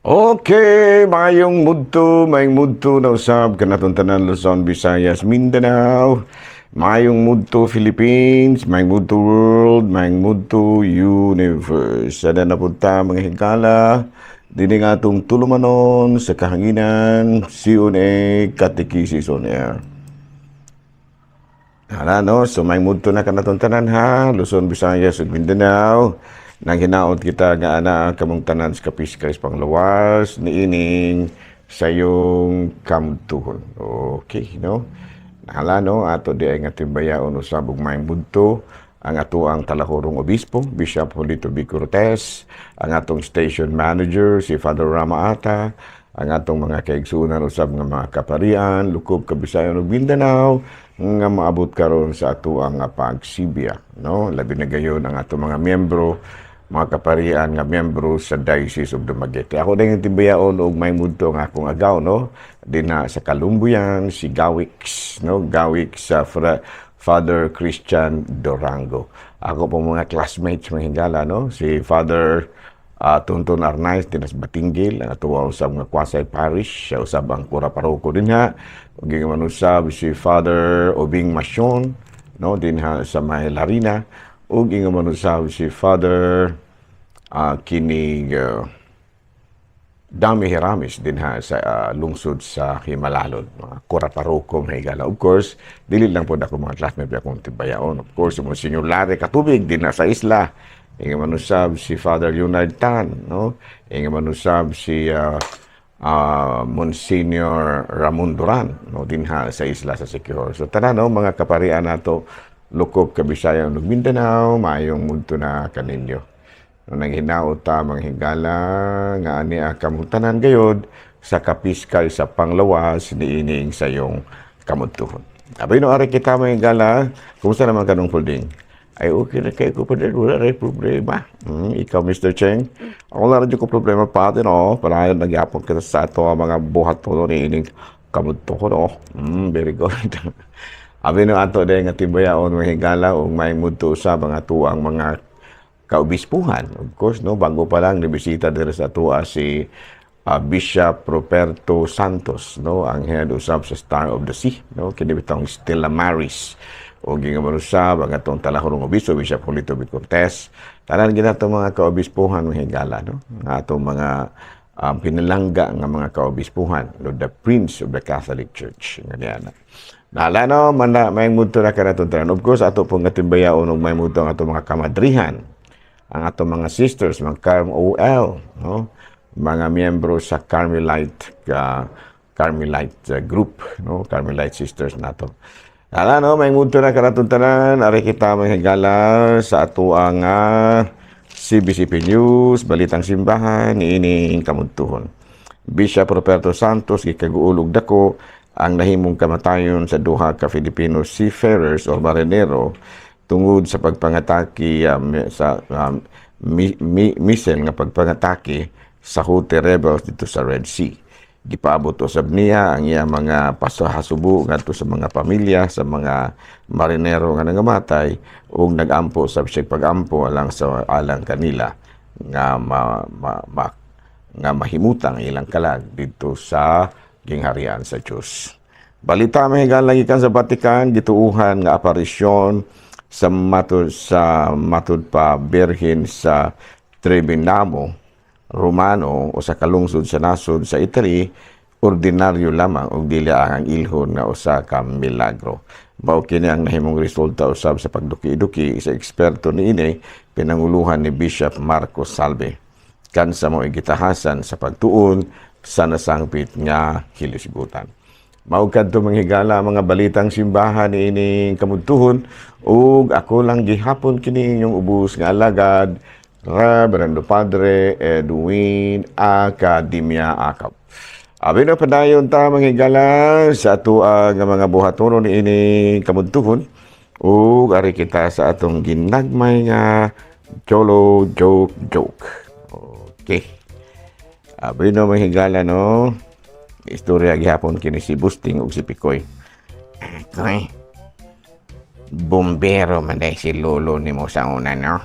Okay, mayong mudto na usab kanatong tanan, Luzon, Visayas, Mindanao. Mayong mudto, Philippines, mayong mudto, world, mayong mudto, universe. Sada na punta, mga higala, dini nga atong tulumanon sa kahanginan, CONA Catechesis on Air. Hala no, so may mudto na kanatong tanan ha, Luzon, Visayas ug Mindanao. Nang hinaot kita nga ana kamong tanan sa kapiskay panglawas niining sayong kamtuhon. Okay, no? Hala no, ato di ay nga timbayaon usab ug may mudto ang atuang talahurong obispo, Bishop Julito B. Cortez, ang atong station manager, si Father Rama Ata, ang atong mga kaigsuonan usab nga mga kaparian, lukob Kabisayan ug Mindanao, nga maabot karon sa atuang nga pagsibya, no? Labi na gayon ang atong mga miyembro, mga kaparian nga miyembro sa Diocese of Dumaguete. Ako din yung timbayaon og may mudto ang akong agaw, no? Dinha sa Kalumbuyan, si Gawix, no? Gawix sa Father Christian Dorango. Ako po mga classmates, mga higala, no? Si Father Tonton Arnaiz dinha sa Batinguil, ang atuwa usab nga quasi parish, siya usab ang kura paroko dinha. Ug man usab si Father Obing Masyon, no, dinha sa may Larina. Ug ingon man usab si Father kinig Dami Hiramis dinha sa lungsod sa Himalalon, mga kura paroko, mga higala. Of course, dili lang po ako mga classmate akong tibayaon. Of course, si Monsignor Larry Katubig dinha sa isla. Ingon man usab si Father Leonard Tan, no? Ingon man usab si Monsignor Ramon Duran, no, dinha sa isla sa Siquijor. So tanan no, mga kaparian nato lukop Kabisayan ug Mindanao, maayong mudto na kaninyo. No, nang hinaot ta, mga higala, nga ani ang kamutanan gayod sa kapiskal sa panglawas niining sa iyong kamudtuhon. Abay no, ari kita, mga higala, kumusta naman kanong folding? Ay, okay na kayo ko pa din, wala rin problema. Ikaw, Mr. Cheng? Ako wala rin ko problema pa din, oh. Para nagyapon kita sa ato ang mga buhat po niining kamudtuhon, oh. Very good. Abi no, ato din nga timbayaon, mga higala, ug may mudto usab ang atuang mga kaobispuhan. Of course, no, bago pa lang nibisita diri sa atua si Bishop Roberto Santos, no, ang head usab sa Star of the Sea, no, kini bitong Stella Maris. O gingon usab ang atong talahurong obispo, Bishop Julito B. Cortez. Tanan gid mga kaobispuhan, mga higala, no, ang atong mga pinalangga nga mga kaobispuhan, no, the Prince of the Catholic Church. Nga niya na. Nala no, mana may mudto na kanatong tanan. Of course, ato pong katimbayaon ug may mudto ang atong mga kamadrihan, ang atong mga sisters, mga Carm OL, no? Mga miyembro sa Carmelite group, no? Carmelite sisters nato. Ala no, may mudto na kanatong tanan, ari kita, mga higala, sa atuang CBCP News, Balitang Simbahan, niining kamudtuhon. Bishop Roberto Santos gikaguol og dako ang nahimong kamatayon sa duha ka Filipino seafarers or marinero tungod sa pagpangatake sa missile nga pagpangatake sa Houthi rebels dito sa Red Sea. Gipaabot usab niya ang iyang mga pasahasubo ngadto sa mga pamilya sa mga marinero nga nangamatay ug nagampo sab siya pagampo alang sa alang kanila nga ma, ma, ma, nga mahimutang ilang kalag didto sa gingharian sa Dios. Balita, mga higala, gikan sa Vatican, gituuhan nga aparisyon sa matud pa Birhen sa Trevinamo Romano o sa kalungsod sa nasod sa Italy ordinaryo lamang ug dili ang ilhon nga usa ka milagro. Mao kini ang nahimong resulta usab sa pagduki-duki sa eksperto niini pinanguluhan ni Bishop Marco Salvi kansa mao gitahasan sa pagtuon sa nasangpit nga hilisgutan. Mao kadto, mga higala, mga balitang simbahan niining kamudtuhon ug ako lang gihapon kini inyong ubos nga alagad, Reverendo Padre Edwin Academia Acab. Abi na padayon ta, mga higala, sa atoa nga mga buhatonon niining kamudtuhon ug ari kita sa atong ginagmay nga Jolo Joke Joke. Okay. Abi no, mga higala no, istorya gihapon kini si Busting ug si Pikoy. Koy, bumbero man day si lolo nimo sa una, no?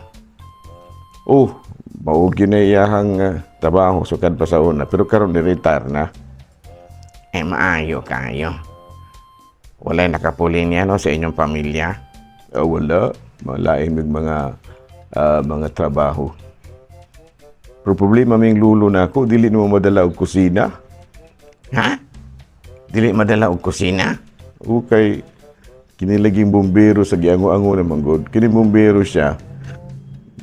Oh, mao gyud na iyahang trabaho sukad pa sa una, pero karon ni-retire na. Eh, maayo kayo. Walay nakapuli niya, no, sa inyong pamilya? Ah, wala. Malain mig mga trabaho. Pero problema ming lulo na ako, dili na mo madala og kusina. Ha? Dili madala og kusina? Okay, kini laging bumbero sa giango-ango na manggod. Kini bumbero siya.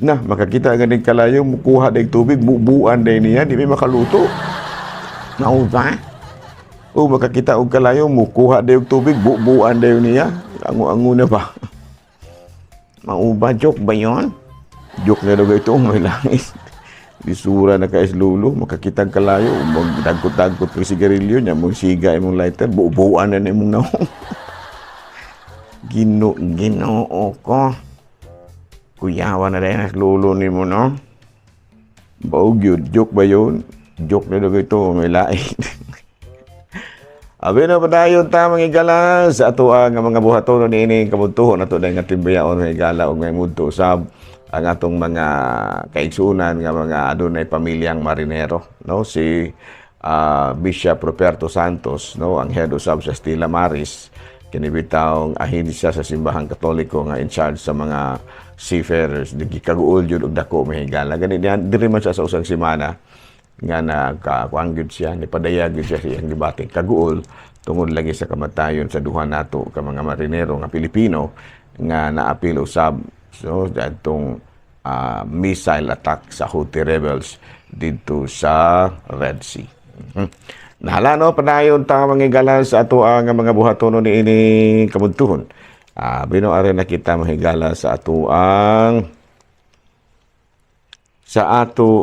Na, makakita ganing kalayo, mukuha dahil tubig, mubuan dahil niya, di may makaluto. Mao ba? O makakita og kalayo, mukuha dahil tubig, bubuan dahil niya. Ango-ango na ba? Mao ba? Joke ba yon? Joke na daw ito, may langis. Lisura na kay lulo, makakita ang kalayo, magdagkot-dagkot kag sigarilyo niya, mong siga imong lighter, bubuan na imong naong. Ginoo ko. Kuyawa na dahil nas lulo ni mo, no? Baog yun, joke ba yun? Joke na daw ito, may lain. Abi na padayon ta, mga igala, sa ato ang mga buhaton ni ini kabuntuhon ato dahil nga timbayaon, mga igala, ug may mudto usab ang atong mga kaigsuonan nga mga adunay pamilyang marinero, no? Si Bishop Roberto Santos, no, ang head usab sa Stella Maris, kini bitawng ahensya sa Simbahang Katoliko nga in charge sa mga seafarers. Gikaguol jud og dako, mga higala. Gani diyan diri man siya sa usang semana nga nakakuan gyud siya, nipadayag gyud siya sa iyang gibating kaguol tungod lagi sa kamatayon sa duha nato ka mga marinero nga Pilipino nga naapil usab so adtong missile attack sa Houthi rebels didto sa Red Sea. Nahala, no, padayon ta, mga higala, sa ato ang mga buhatono ni ini kabuntuhon. Bino are na kita mahigala sa ato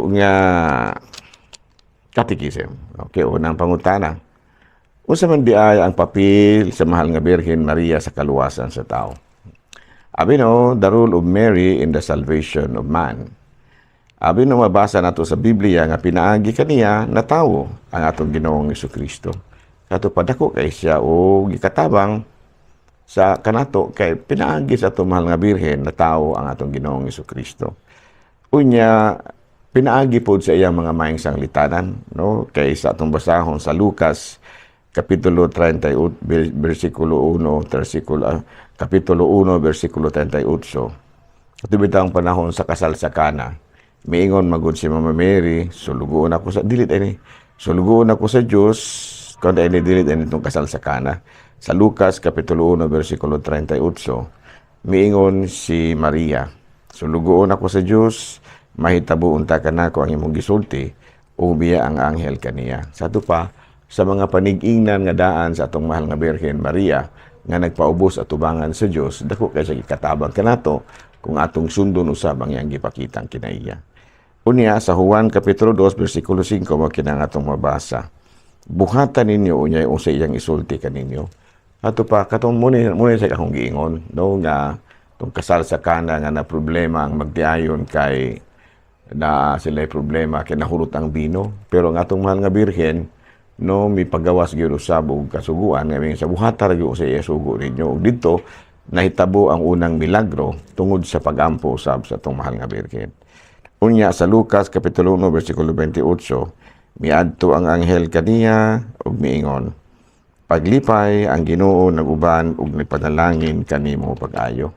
nga katikism. Okay, unang pangutana. Unsa man di ay ang papel sa mahal nga Birhen Maria sa kaluwasan sa tao? Abi no, the role of Mary in the salvation of man. Abi no, mabasa nato sa Biblia nga pinaagi kaniya natawo ang atong Ginoong Kristo. Kato padako kay siya o gikatabang sa kanato kay pinaagi sa atong mahal nga Birhen natawo ang atong Ginoong Kristo. Unya pinaagi pod sa iyang mga maayong sanglitanan, no, kay sa atong basahon sa Lucas kapitulo 38 bersikulo 1 versikulo kapitulo 1 bersikulo 38. Ato bitang panahon sa kasal sa Kana, miingon magud si Mama Mary, "Sulugoon ako sa dilit ini, sulugoon ako sa Dios." Kon ini dilit ini itong kasal sa Kana, sa Lucas kapitulo 1 bersikulo 38, miingon si Maria, "Sulugoon ako sa Dios, mahitabo unta kanako ang imong gisulti." Ubiya ang anghel kaniya. Sa ato pa sa mga panigingnan nga daan sa atong mahal nga Birhen Maria nga nagpaubos atubangan sa Dios, dako kay sa gikatabang kanato kung atong sundon usab ang iyang gipakitang kinaiya. Unya sa Juan kapitulo 2 bersikulo 5, mao kina atong mabasa. Buhatan ninyo unya unsa iyang isulti kaninyo. Ato pa katong muna muna sa akong giingon, no, nga tong kasal sa Kana nga na problema ang magtiayon kay na sila problema kay nahurot ang bino, pero ang atong mahal nga Birhen, no, mi pagawas gyud usab og kasuguan nga sa buhata ra gyud sa iya sugo ninyo, ug didto nahitabo ang unang milagro tungod sa pagampo usab sa atong mahal nga Birhen. Unya sa Lucas kapitulo 1 bersikulo 28, miadto ang anghel kaniya ug miingon, "Paglipay, ang Ginoo naguban ug nipanalangin kanimo pag-ayo."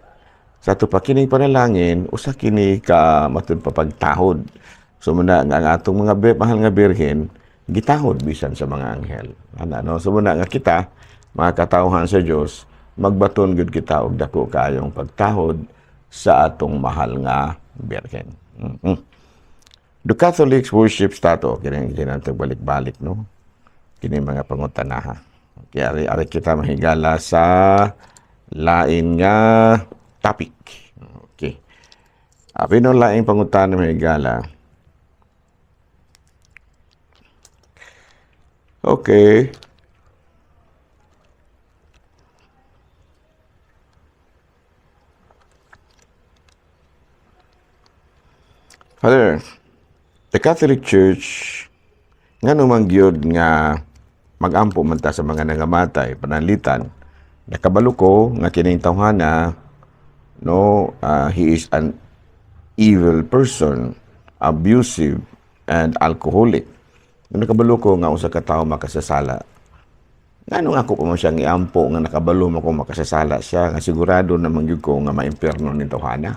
Sa ato pa kining panalangin, usa kini ka matud pa pagtahod. So muna nga ang atong mga mahal nga Birhen gitahod bisan sa mga anghel. Ana, no, so muna nga kita mga katawhan sa Dios, magbaton gyud kita og dako kaayong pagtahod sa atong mahal nga Birhen. The Catholics worship statue, kini kinatong balik-balik, no. Kini mga pangutanaha. Kaya ari, ari kita mahigala sa lain nga topic. Okay. Abi no, laing pangutana, mahigala. Okay. Father, the Catholic Church, ngano man gyud nga magampo man ta sa mga nangamatay, pananglitan nakabalo ko nga kining tawhana, no, he is an evil person, abusive, and alcoholic. Kung nakabalo ko nga usa ka tawo makasasala, ngano nga ako pa mo siyang iampo nga nakabalo mo kung makasasala siya, nga sigurado naman gyud ko nga maimpierno ni tawhana?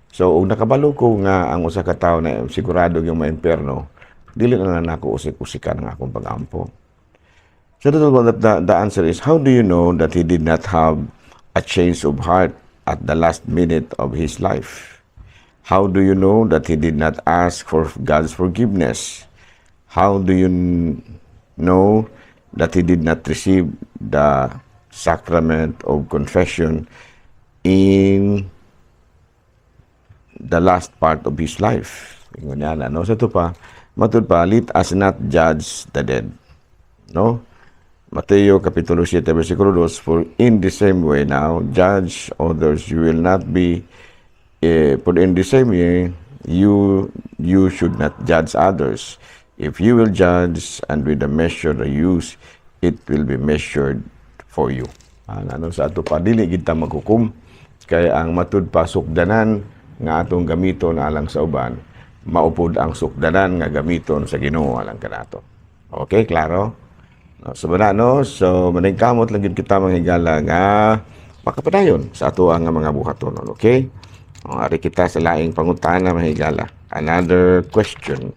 So, ug nakabalo ko nga ang usa ka tawo na sigurado yung maimpierno, dili na lang nako usik-usikan ang akong pag-ampo. So, the answer is, how do you know that he did not have a change of heart at the last minute of his life? How do you know that he did not ask for God's forgiveness? How do you know that he did not receive the sacrament of confession in the last part of his life? Ingon niya na, no? Sa ito pa, matud pa, let us not judge the dead. No? Mateo Kapitulo 7, versikulo 2, "For in the same way now, judge others, you will not be, for in the same way, you should not judge others. If you will judge, and with the measure you use, it will be measured for you." Ano, sa ato pa, dili kita maghukom. Kaya ang matud pa, sukdanan nga atong gamiton alang sa uban, maupod ang sukdanan nga gamiton sa Ginoo alang kanato. Okay, klaro? No, so ba no? So maningkamot lang gid kita, mga higala, nga makapadayon sa ato ang mga buhaton, okay? O, ari kita sa laing pangutana, mga higala. Another question.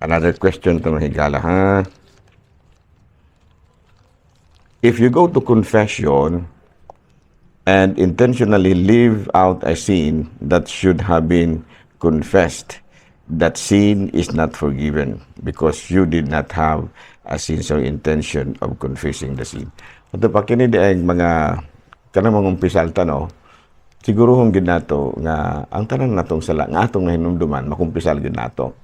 Another question to, mga higala, ha? If you go to confession and intentionally leave out a sin that should have been confessed, that sin is not forgiven because you did not have a sincere intention of confessing the sin. Ato pa kini di ay mga kanang mga umpisal ta, no, siguro hong gid nato nga ang tanan natong sala nga atong nahinumduman, makumpisal gid nato.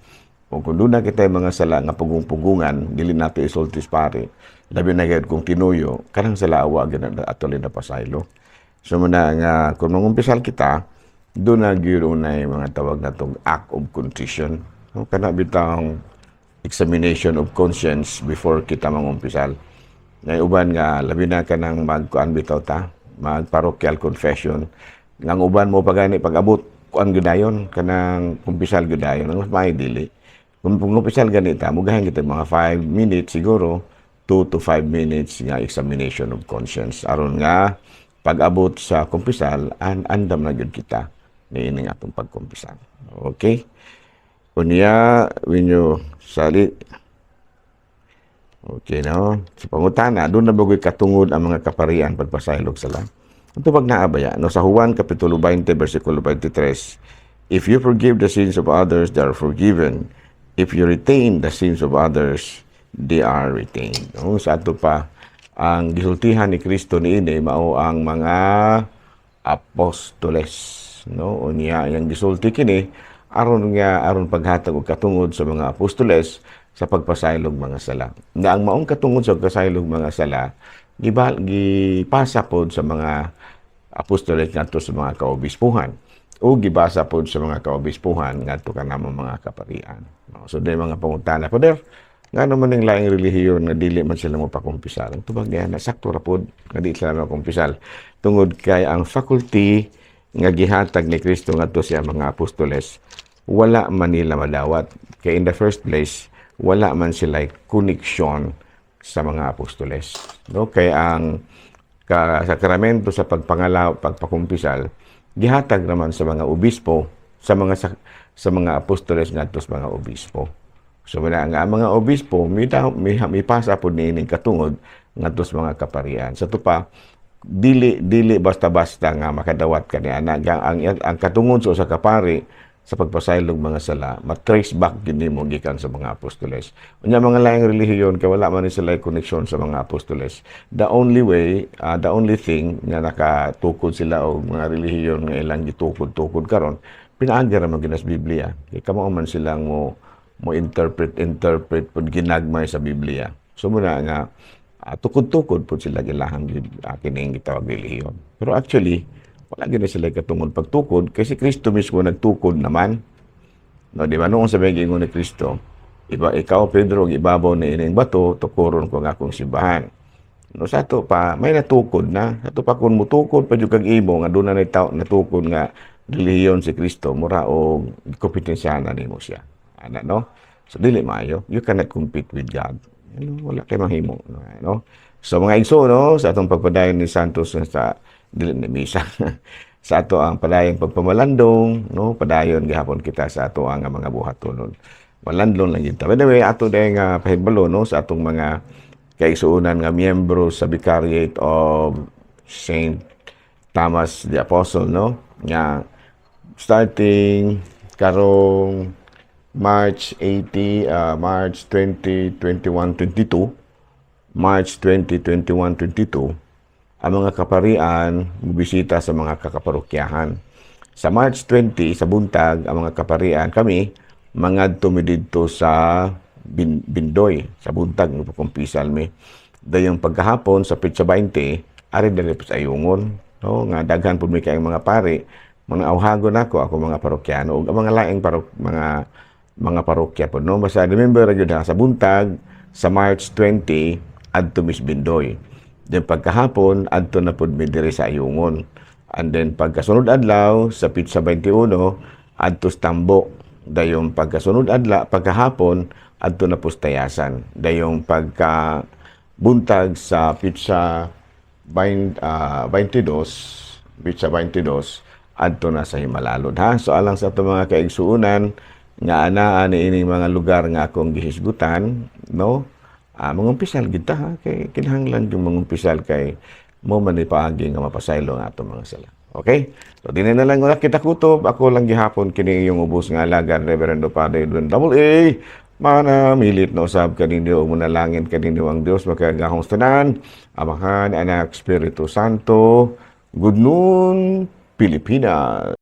Kung doon na kita mga sala nga pugong-pugungan, dili nato isulti sa pari, labi na gyud kung tinuyo, kanang sala wa gyud na actually na pasaylo. So muna nga kung mangumpisal kita, doon na gyud unay mga tawag natong act of contrition. No, kana bitang examination of conscience before kita mangumpisal. Nay uban nga labi na kanang magkuan bitaw ta, mag parochial confession. Nga ang uban mo pagani pag-abot kuan gyud dayon, kanang kumpisal gyud dayon, ang mas maayo dili. Kung kumpisal ganita, mugahan kita mga 5 minutes siguro, 2 to 5 minutes nga examination of conscience aron nga pag-abot sa kumpisal, andam na gyud kita niining atong pagkumpisal. Okay? Unya, when you sali. Okay, no? Sa pangutana, doon na bagoy katungod ang mga kaparian pagpasaylog sala? Ito pag naabaya, no? Sa Juan Kapitulo 20, versikulo 23, "If you forgive the sins of others, they are forgiven. If you retain the sins of others, they are retained." No? Sa ato pa, ang gisultihan ni Kristo niini mao ang mga apostoles, no? Unya yang gisulti kini aron nga aron paghatag og katungod sa mga apostoles sa pagpasaylog mga sala. Na ang maong katungod sa pagpasaylog mga sala gibal gipasa pod sa mga apostoles ngadto sa mga kaobispuhan o gibasa pod sa mga kaobispuhan ngadto kanamo mga kaparian. No? So day mga pangutana, "Father, ngano man ning laing relihiyon nga dili man sila mopakumpisal?" Ang tubag niya na sakto ra pod nga di sila makumpisal tungod kay ang faculty nga gihatag ni Kristo ngadto sa mga apostoles wala man nila madawat kay in the first place wala man sila koneksyon sa mga apostoles, no? Kay ang sakramento sa pagpangalaw, pagpakumpisal, gihatag naman sa mga obispo, sa mga apostoles ngadto sa mga obispo. So wala nga ang mga obispo mi pasa pod niining katungod ngadto sa mga kaparian. Sa tupa, dili dili basta-basta nga makadawat kani ana. Ang katungod sa usa ka pari sa pagpasaylog mga sala, ma-trace back gid nimo gikan sa mga apostoles. Unya mga laing relihiyon kay wala man ni sila koneksyon sa mga apostoles. The only way, the only thing nga nakatukod sila og mga relihiyon nga ilang gitukod-tukod karon, pinaagi ra man gyud sa Biblia. Kay kamo man silang mo interpret interpret pud ginagmay sa Biblia. So muna nga tukod-tukod pud sila gilahang kining gitawag relihiyon. Pero actually wala gid na sila katungod pagtukod kay si Kristo mismo nagtukod naman. No, di ba noong sa ingon ni Kristo, "Iba ikaw Pedro, ang ibabaw ni ining bato tukuron ko ang akong simbahan." No, sa ato pa may natukod na. Sa ato pa, kung mutukod pa jud kag imo nga doon na tao natukod nga relihiyon si Kristo, mura og kompetensya na nimo siya. Ana, no? So dili maayo. You cannot compete with God. Ano, wala kay mahimo, no? No? So mga igsoon, no, sa atong pagpadayon ni Santos sa dili ni misa, sa ato ang padayong pagpamalandong, no, padayon gihapon kita sa ato ang mga buhatonon. Malandong lang kita. By the way, ato dayong pahibalo, no, sa atong mga kaigsuonan nga miyembro sa Vicariate of Saint Thomas the Apostle, no, nga starting karong March 80, March 2021 22, March 2021 22, ang mga kaparian mobisita sa mga kakaparokyahan. Sa March 20 sa buntag, ang mga kaparian kami mangadto mi didto sa Bindoy sa buntag, kumpisal mi. Dayong pagkahapon sa petsa 20, ari diri sa Ayungon, no, nga daghan pud mi kayong mga pari, mga awhagon nako ako mga parokyano ug ang mga laing mga parokya po, no. Basta remember ra gyud ha, sa buntag sa March 20, adto mis Bindoy. Then pagkahapon, adto na pud mi diri sa Ayungon. And then pagkasunod adlaw sa petsa 21, adto sa Tambo. Dayong pagkasunod adlaw, pagkahapon, adto na pud sa Tayasan. Dayong pagka buntag sa petsa 20, 22, petsa 22, adto na sa Himalalod, ha. So alang sa ato mga kaigsuonan nga anaa ni ining mga lugar nga akong gihisgutan, no? Ah, mangumpisal kita ha, kay kinahanglan yung mangumpisal kay mo man ni paagi nga mapasaylo ang atong mga sala. Okay? So dinhi na lang wala kita kutob. Ako lang gihapon kini iyong ubos nga alagad, Reverendo Padre Edwin Double A. Manamilit na usab kaninyo ug manalangin kaninyo ang Dios makagagahom tanan, Amahan, Anak, Espiritu Santo. Good noon, Pilipinas.